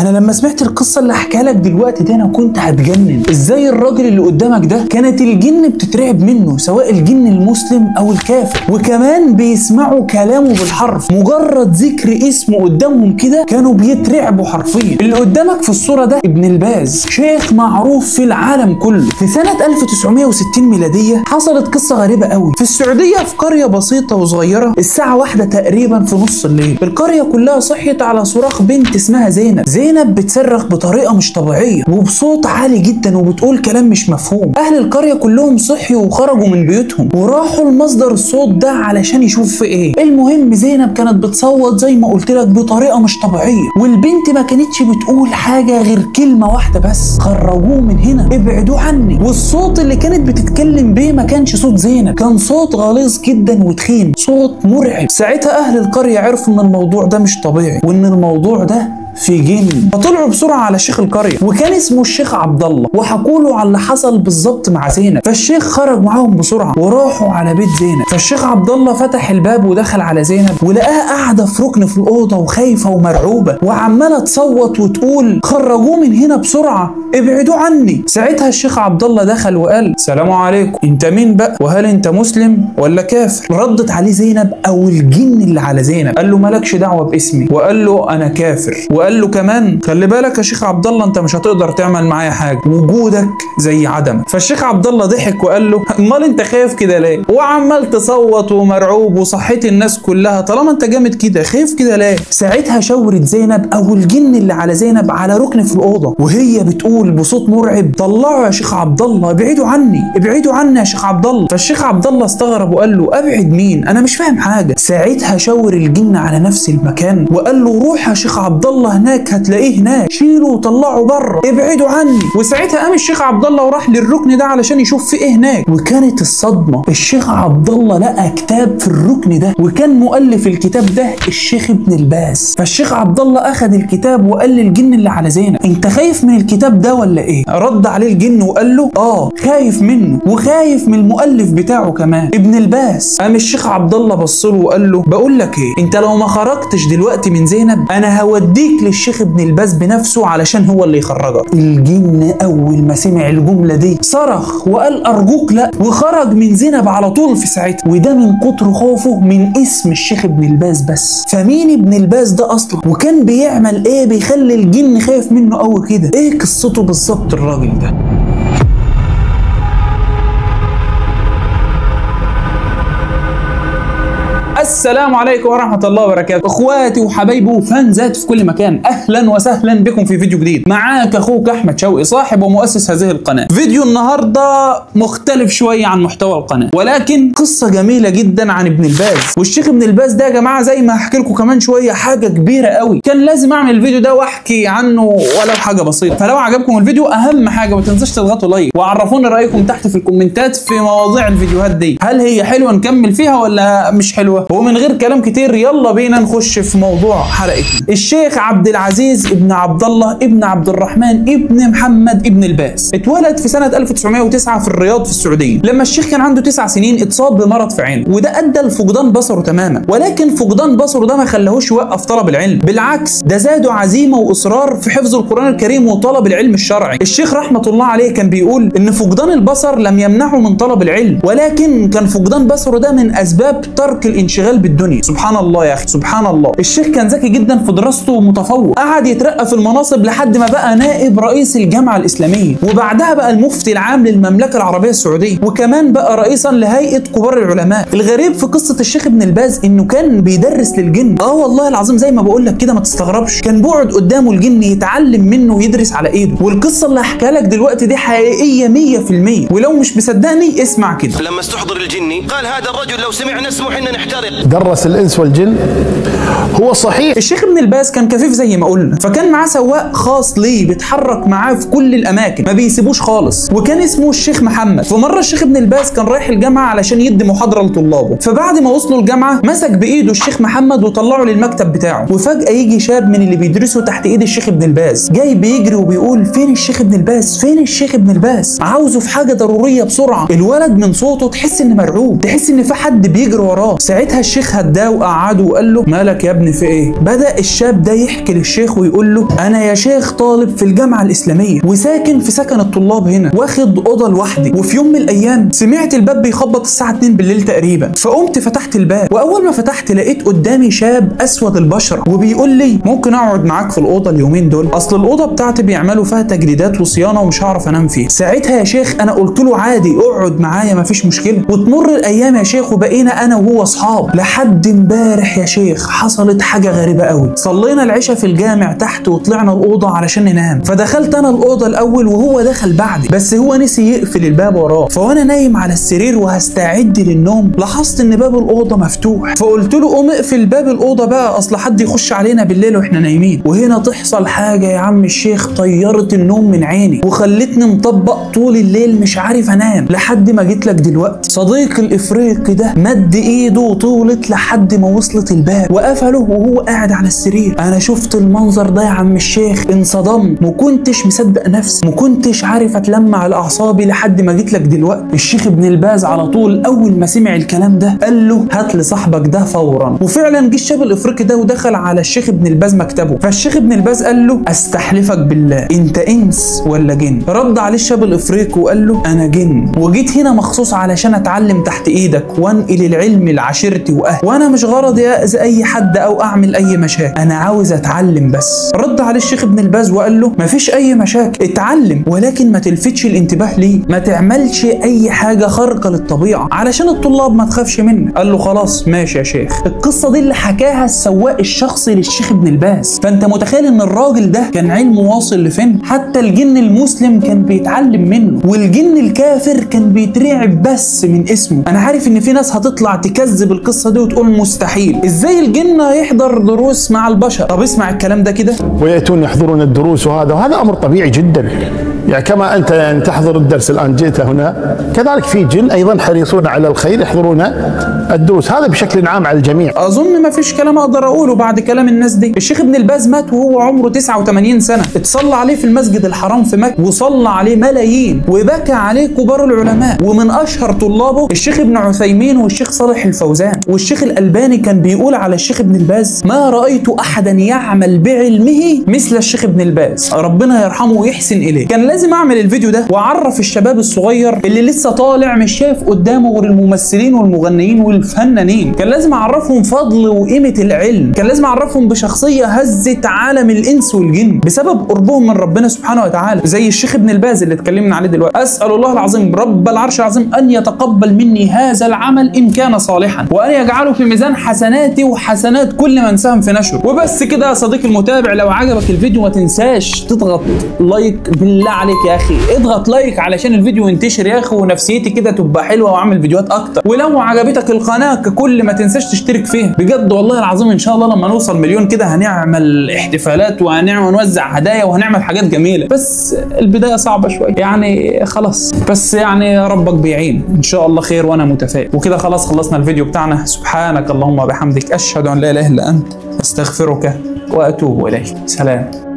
انا لما سمعت القصة اللي هحكيها لك دلوقتي دي انا كنت هتجنن. ازاي الراجل اللي قدامك ده كانت الجن بتترعب منه، سواء الجن المسلم او الكافر، وكمان بيسمعوا كلامه بالحرف، مجرد ذكر اسمه قدامهم كده كانوا بيترعبوا حرفيا. اللي قدامك في الصورة ده ابن الباز، شيخ معروف في العالم كله. في سنة 1960 ميلادية حصلت قصة غريبة قوي في السعودية، في قرية بسيطة وصغيره، الساعة 1 تقريبا في نص الليل، القرية كلها صحيت على صراخ بنت اسمها زينب. زينب بتصرخ بطريقة مش طبيعية وبصوت عالي جدا وبتقول كلام مش مفهوم. اهل القرية كلهم صحيوا وخرجوا من بيوتهم وراحوا لمصدر الصوت ده علشان يشوفوا في ايه. المهم زينب كانت بتصوت زي ما قلت لك بطريقة مش طبيعية، والبنت ما كانتش بتقول حاجة غير كلمة واحدة بس: خرجوه من هنا، ابعدوه عني. والصوت اللي كانت بتتكلم بيه ما كانش صوت زينب، كان صوت غليظ جدا وتخين، صوت مرعب. ساعتها اهل القرية عرفوا ان الموضوع ده مش طبيعي وان الموضوع ده في جن، فطلعوا بسرعة على شيخ القرية وكان اسمه الشيخ عبد الله، وحكوا له على اللي حصل بالظبط مع زينب. فالشيخ خرج معاهم بسرعة وراحوا على بيت زينب. فالشيخ عبد الله فتح الباب ودخل على زينب ولقاها قاعدة في ركن في الاوضة وخايفة ومرعوبه وعماله تصوت وتقول: خرجوه من هنا بسرعة، ابعدوه عني. ساعتها الشيخ عبد الله دخل وقال: السلام عليكم، انت مين بقى؟ وهل انت مسلم ولا كافر؟ ردت عليه زينب او الجن اللي على زينب، قال له: مالكش دعوه باسمي، وقال له: انا كافر. وقال له كمان: خلي بالك يا شيخ عبد الله، انت مش هتقدر تعمل معايا حاجة، وجودك زي عدمك. فالشيخ عبد الله ضحك وقال له: امال انت خايف كده ليه؟ وعمال تصوت ومرعوب وصحيت الناس كلها، طالما انت جامد كده خايف كده ليه؟ ساعتها شاورت زينب او الجن اللي على زينب على ركن في الاوضة وهي بتقول بصوت مرعب: طلعوا يا شيخ عبد الله، ابعدوا عني، ابعدوا عني يا شيخ عبد الله. فالشيخ عبد الله استغرب وقال له: ابعد مين؟ انا مش فاهم حاجة. ساعتها شاور الجن على نفس المكان وقال له: روح يا شيخ عبد الله هناك، هتلاقيه هناك، شيله وطلعه بره، ابعدوا عني. وساعتها قام الشيخ عبد الله وراح للركن ده علشان يشوف في ايه هناك، وكانت الصدمة: الشيخ عبد الله لقى كتاب في الركن ده، وكان مؤلف الكتاب ده الشيخ ابن الباز. فالشيخ عبد الله اخذ الكتاب وقال للجن اللي على زينب: انت خايف من الكتاب ده ولا ايه؟ رد عليه الجن وقال له: اه خايف منه، وخايف من المؤلف بتاعه كمان ابن الباز. قام الشيخ عبد الله بص له وقال له: بقول لك ايه، انت لو ما خرجتش دلوقتي من زينب انا هوديك للشيخ ابن الباز بنفسه علشان هو اللي يخرجك. الجن اول ما سمع الجملة دي صرخ وقال: ارجوك لا، وخرج من زينب على طول في ساعتها، وده من كتر خوفه من اسم الشيخ ابن الباز بس. فمين ابن الباز ده اصلا؟ وكان بيعمل ايه بيخلي الجن خايف منه قوي كده؟ ايه قصته بالظبط الراجل ده؟ السلام عليكم ورحمة الله وبركاته، اخواتي وحبايبي وفانزات في كل مكان، اهلا وسهلا بكم في فيديو جديد. معاك اخوك احمد شوقي، صاحب ومؤسس هذه القناة. فيديو النهارده مختلف شوية عن محتوى القناة، ولكن قصة جميلة جدا عن ابن الباز. والشيخ ابن الباز ده يا جماعة زي ما هحكي لكم كمان شوية حاجة كبيرة قوي، كان لازم اعمل الفيديو ده واحكي عنه ولو حاجة بسيطة. فلو عجبكم الفيديو اهم حاجة ما تنساش تضغطوا like، وعرفونا رأيكم تحت في الكومنتات في مواضيع الفيديوهات دي، هل هي حلوة نكمل فيها ولا مش حلوة؟ ومن غير كلام كتير يلا بينا نخش في موضوع حلقتنا. الشيخ عبد العزيز ابن عبد الله ابن عبد الرحمن ابن محمد ابن الباز اتولد في سنة 1909 في الرياض في السعودية. لما الشيخ كان عنده 9 سنين اتصاب بمرض في عينه، وده ادى لفقدان بصره تماما، ولكن فقدان بصره ده ما خلاهوش يوقف طلب العلم، بالعكس ده زاده عزيمة واصرار في حفظ القرآن الكريم وطلب العلم الشرعي. الشيخ رحمة الله عليه كان بيقول ان فقدان البصر لم يمنعه من طلب العلم، ولكن كان فقدان بصره ده من اسباب ترك الانشغال بالدنيا. سبحان الله يا اخي، سبحان الله. الشيخ كان ذكي جدا في دراسته ومتفوق، قعد يترقى في المناصب لحد ما بقى نائب رئيس الجامعة الاسلامية، وبعدها بقى المفتي العام للمملكة العربية السعودية، وكمان بقى رئيسا لهيئة كبار العلماء. الغريب في قصة الشيخ ابن الباز انه كان بيدرس للجن. والله العظيم زي ما بقول لك كده ما تستغربش، كان بيقعد قدامه الجن يتعلم منه ويدرس على ايده. والقصه اللي هحكيها لك دلوقتي دي حقيقية 100%، ولو مش مصدقني اسمع كده. لما استحضر الجني قال: هذا الرجل لو سمعنا اسمه حنا نحترق. درس الانس والجن هو صحيح. الشيخ ابن الباز كان كفيف زي ما قلنا، فكان معاه سواق خاص ليه بيتحرك معاه في كل الاماكن، ما بيسيبوش خالص، وكان اسمه الشيخ محمد. فمره الشيخ ابن الباز كان رايح الجامعة علشان يدي محاضرة لطلابه، فبعد ما وصلوا الجامعة مسك بايده الشيخ محمد وطلعه للمكتب بتاعه، وفجاة يجي شاب من اللي بيدرسوا تحت ايد الشيخ ابن الباز جاي بيجري وبيقول: فين الشيخ ابن الباز؟ فين الشيخ ابن الباز؟ عاوزه في حاجة ضرورية بسرعة. الولد من صوته تحس ان مرعوب، تحس ان في حد بيجري وراه. ساعتها الشيخ فالشيخ هداه وقعده وقال له مالك يا ابني في ايه؟ بدأ الشاب ده يحكي للشيخ ويقول له انا يا شيخ طالب في الجامعة الإسلامية وساكن في سكن الطلاب هنا، واخد أوضة لوحدي، وفي يوم من الأيام سمعت الباب بيخبط الساعة 2 بالليل تقريبا، فقمت فتحت الباب، وأول ما فتحت لقيت قدامي شاب أسود البشرة وبيقول لي ممكن أقعد معاك في الأوضة اليومين دول، أصل الأوضة بتاعتي بيعملوا فيها تجديدات وصيانة ومش هعرف أنام فيها. ساعتها يا شيخ أنا قلت له عادي اقعد معايا مفيش مشكلة. وتمر الأيام يا شيخ وبقينا أنا وهو أصحاب، لحد امبارح يا شيخ حصلت حاجة غريبة قوي. صلينا العشاء في الجامع تحت وطلعنا الأوضة علشان ننام، فدخلت أنا الأوضة الأول وهو دخل بعدي، بس هو نسي يقفل الباب وراه. فوانا نايم على السرير وهستعد للنوم لاحظت ان باب الأوضة مفتوح، فقلت له قوم اقفل باب الأوضة بقى، أصل حد يخش علينا بالليل واحنا نايمين. وهنا تحصل حاجة يا عم الشيخ طيرت النوم من عيني وخلتني مطبق طول الليل مش عارف انام لحد ما جيت لك دلوقتي. صديقي الافريقي ده مد ايده وطولت لحد ما وصلت الباب وقفله وهو قاعد على السرير. انا شفت المنظر ده يا عم الشيخ انصدمت، مكنتش مصدق نفسي، مكنتش عارف اتلم على اعصابي لحد ما جيت لك دلوقتي. الشيخ ابن الباز على طول اول ما سمع الكلام ده قال له هات لي صاحبك ده فورا. وفعلا جه الشاب الافريقي ده ودخل على الشيخ ابن الباز مكتبه، فالشيخ ابن الباز قال له استحلفك بالله انت انس ولا جن؟ رد عليه الشاب الافريقي وقال له انا جن، وجيت هنا مخصوص علشان اتعلم تحت ايدك وانقل العلم لعشيرتي واهلي، وانا مش غرضي اذي اي حد او اعمل اي مشاكل، انا عاوز اتعلم بس. رد عليه الشيخ ابن الباز وقال له مفيش اي مشاكل، اتعلم ولكن ما تلفتش الانتباه ليه، ما تعملش اي حاجة خارقة للطبيعة علشان الطلاب ما تخافش منك. قال له خلاص ماشي يا شيخ. القصة دي اللي حكاها السواق الشخصي للشيخ ابن الباز، فانت متخيل ان الراجل ده كان علمه واصل لفين؟ حتى الجن المسلم كان بيتعلم منه، والجن الكافر كان بيترعب بس من اسمه. انا عارف ان في ناس هتطلع تكذب القصة دي وتقول مستحيل، ازاي الجن هيحضر دروس مع البشر؟ طب اسمع الكلام ده كده. ويأتون يحضرون الدروس، وهذا امر طبيعي جدا، يعني كما انت يعني تحضر الدرس الان جئت هنا، كذلك في جن ايضا حريصون على الخير يحضرون الدروس، هذا بشكل عام على الجميع. اظن ما فيش كلام اقدر اقوله بعد كلام الناس دي. الشيخ ابن الباز مات وهو عمره 89 سنة، اتصلى عليه في المسجد الحرام في مكة وصلى عليه ملايين وبكى عليه كبار العلماء، ومن اشهر طلابه الشيخ ابن عثيمين والشيخ صالح الفوزان. والشيخ الالباني كان بيقول على الشيخ ابن الباز ما رايت احدا يعمل بعلمه مثل الشيخ ابن الباز، ربنا يرحمه ويحسن اليه. كان لازم اعمل الفيديو ده واعرف الشباب الصغير اللي لسه طالع مش شايف قدامه غير الممثلين والمغنيين والفنانين، كان لازم اعرفهم فضل وقيمه العلم، كان لازم اعرفهم بشخصية هزت عالم الانس والجن بسبب قربهم من ربنا سبحانه وتعالى، زي الشيخ ابن الباز اللي اتكلمنا عليه دلوقتي. اسال الله العظيم رب العرش العظيم ان يتقبل مني هذا العمل ان كان صالحا، وان يجعله في ميزان حسناتي وحسنات كل من ساهم في نشره. وبس كده يا صديقي المتابع، لو عجبك الفيديو ما تنساش تضغط like، بالله عليك يا اخي اضغط like علشان الفيديو ينتشر يا اخي، ونفسيتي كده تبقى حلوة واعمل فيديوهات اكتر. ولو عجبتك القناة ككل ما تنساش تشترك فيها، بجد والله العظيم ان شاء الله لما نوصل مليون كده هنعمل احتفالات وهنعمل نوزع هدايا وهنعمل حاجات جميلة، بس البداية صعبة شوية يعني خلاص، بس يعني ربك بيعين ان شاء الله خير وانا متفائل. وكده خلاص خلصنا الفيديو بتاعنا. سبحانك اللهم وبحمدك، اشهد ان لا اله الا انت، استغفرك واتوب اليك. سلام.